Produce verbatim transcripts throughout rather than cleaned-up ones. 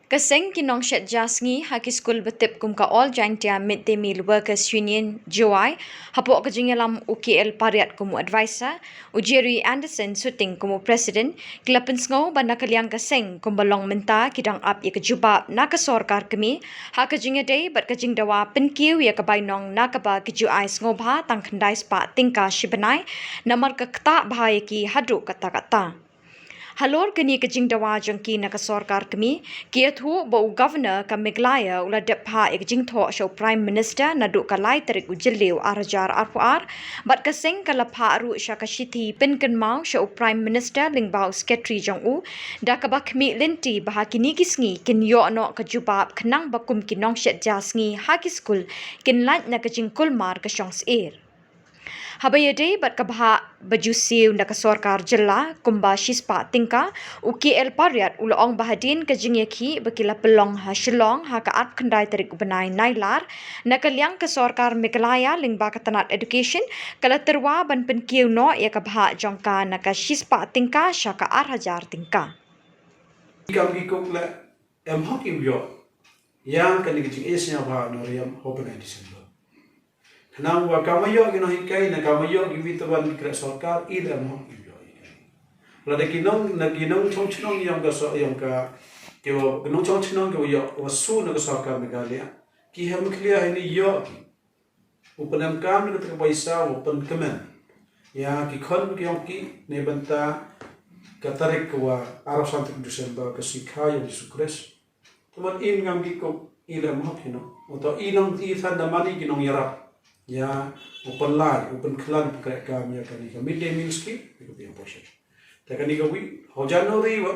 Ka seng ki nongshet ja sngi ha ki skul ba tip kum ka All Jaintia Mid Day Meal Workers Union, Jowai, hapoh ka jingïalam u K L Pariat kum u advisor, u Jerry Anderson Suting kum u president, ki la pynsngew ba na ka liang ka seng kumba long mynta ki dang ap ïa ka jubab na ka sorkar kmie ha ka jingïadei bad ka jingdawa pynkiew ïa ka bainong na kaba ki ju ai sngewbha tang khyndai spah tyngka shi bnai, namar ka ktah bha ïa ki haduh katta katta. Halor kane ka jingdawa jong ki na ka sorkar kmie, ki ïathuh ba u Governor ka Meghalaya u la dep phah ïa ka jingthoh sha u Prime Minister naduh ka lai tarik u Jylliew ar hajar arphew ar, bad ka seng ka la phah ruh sha ka shithi pynkynmaw sha u Prime Minister lyngba u Secretary jong u, da kaba khmih lynti ba ha kine ki sngi kin ïoh noh ka jubab khnang ba kum ki nongshet ja sngi ha ki skul kin lait na ka jingkulmar ka shongsyier. Haba ïadei bad ka bhah ba ju siew na ka sorkar jylla kumba shispah tyngka, u K L Pariat u la ong ba hadien ka jingïakhih ba ki la pynlong ha Shillong ha ka arphew khyndai tarik u bnai Nailar, na ka liang ka sorkar Meghalaya lyngba ka tnat education ka la tyrwa ban pynkiew noh ïa ka bhah jong ka na ka shispah tyngka sha ka ar hajar tyngka. Kam ki kuk leh em hok im ïoh ïa kane ka jingisñiawbha nongrim ha u bnai December. Khnang ba kam ïoh ki nonghikai ne kam ïoh ki wit ban kreh sorkar i leh em hok im ïoh. Lada ki nong na ki nongchong chnong ïong ka so ïong ka ki wa ki nongchong chnong ki wa ïoh wa su na ka sorkar Meghalaya ki hem khlia hini ïoh ki u pynemkam na ka paisa u pynkmen ïa ki khon ki ïong ki ne bynta ka tarik ka wa arphew san tarik December ka sikha ïong Jisu Khrist. Teman in ngam ki kuk i leh em hok hino. Uto i nong i than da mani ki nongïarap ïa u pynlai u pynkhlan u pynkhreh kam ïa kani ka midday meal scheme ïa ka pia portion. Te kani ka wi ha u January wa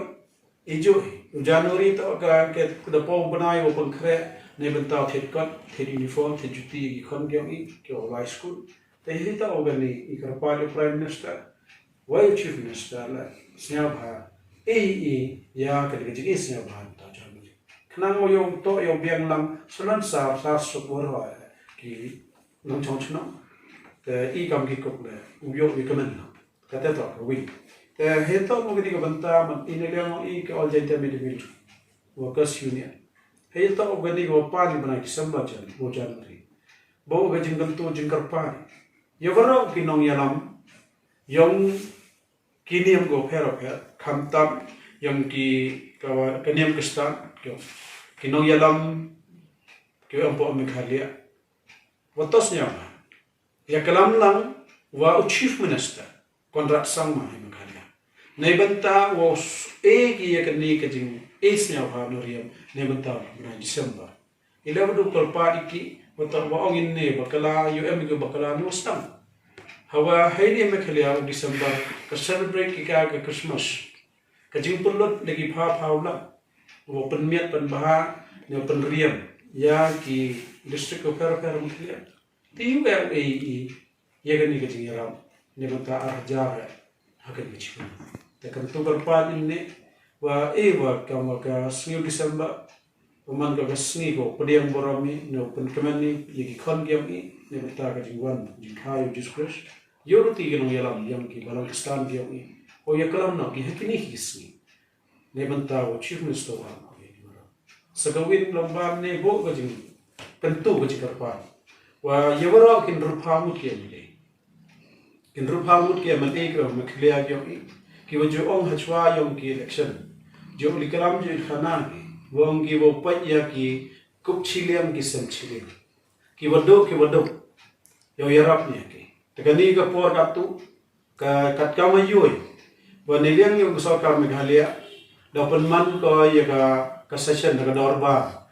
i ju hi u January to ka ke da pau bnai u pynkhreh ne bynta thied kot thied uniform thied juti ïa ki khon ki ïong i ki u lai skul. Te hi to u kani i kyrpad ïa u Prime Minister wa ïa u Chief Minister la sñiawbha ei ei ïa kani ka jingisñiawbha mynta u January. Khnang u ïong to ïong biang lang sa lan sar sar suk wa roi ki nongchong chnong. Te i kam ki kuk le u ïong i kmen lang. Kata to ka wi. Te hi to mo kani ka bynta man i ne liang i ka All Jaintia Mid Day Meal Workers Union. Hi to u kani ka wa pan i bnai December jan mo January. Ba u ka jingkyntu jingkyrpad ïa waroh ki nongïalam ïong ki niam ko pher pher khamtam ïong ki ka wa ka niam Khristan ïong ki nongïalam ki wa em po Meghalaya. Wa to sñiawbha ïa ka lam lang wa u Chief Minister Conrad Sangma hi Meghalaya. Nei bynta wa u s- e ki ïa kani ka jing e sñiawbha nongrim nei bynta wa bnai December. I leh wa du kyrpad ïa ki wa to wa ong in ne ba ka la ïu em ïa ki ba ka la nu stang. Hawa hei ne Meghalaya u December ka celebrate ki ka ka Christmas. Ka jingpynlut da ki pha pha u la wa pynmiat pynbha ne pynriam ïa ki district ko pher pher Meghalaya. Te ïu ka ei ei ïa kani ka jingïarap ne bynta ar hajar ha kani ka jingpynlut. Te kam tu kyrpad in ne wa ei wa kam wa ka sngi u December wa man ka ka sngi ko pdiang burom i ne pynkmen i ïa ki khon ki ïong i ne bynta ka jingwan jingkha ïa u Jisu Khrist. Ïoh ruh ti ki nongïalam ïong ki balang Khristan ki ïong i ko ïa klam na ki ha kini ki sngi. Ne bynta wa Chief Minister wa sa ka win lomban ne bo ka jing kyntu ka jingkyrpad wa ïa waroh kin rupha mut ki M L A. Kin rupha mut ki M L A ki wa Meghalaya ki ong i ki wa ju ong hachwa ïong ki election. Ju li kalam ju khana ki wa ong ki wa pait ïa ki kup chiliang ki sem chiliang. Ki wa duk ki wa duk. Ïa ïarap ïa ki. Te kani ka por ka tu ka kat ka ma yoi. Wa ne liang ïa ka sorkar Meghalaya da pynman ko ïa ka ka session da ka dorbar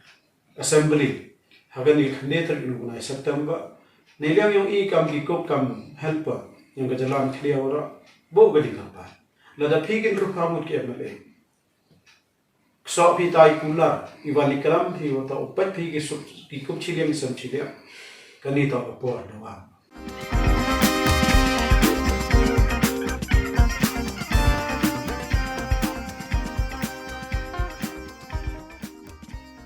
assembly ha kani ka khyndai tarik u bnai September. Ne liang ïong i kam ki kop kam helper ïong ka jylla Meghalaya waroh bo ka ding kyrpad. Lada phi kin rupha mut ki M L A. Ksoh phi tai kular i wan i klam phi wa to u pait phi ki sup ki kup chiliang ki sem chiliang. Kani to ka por da wan.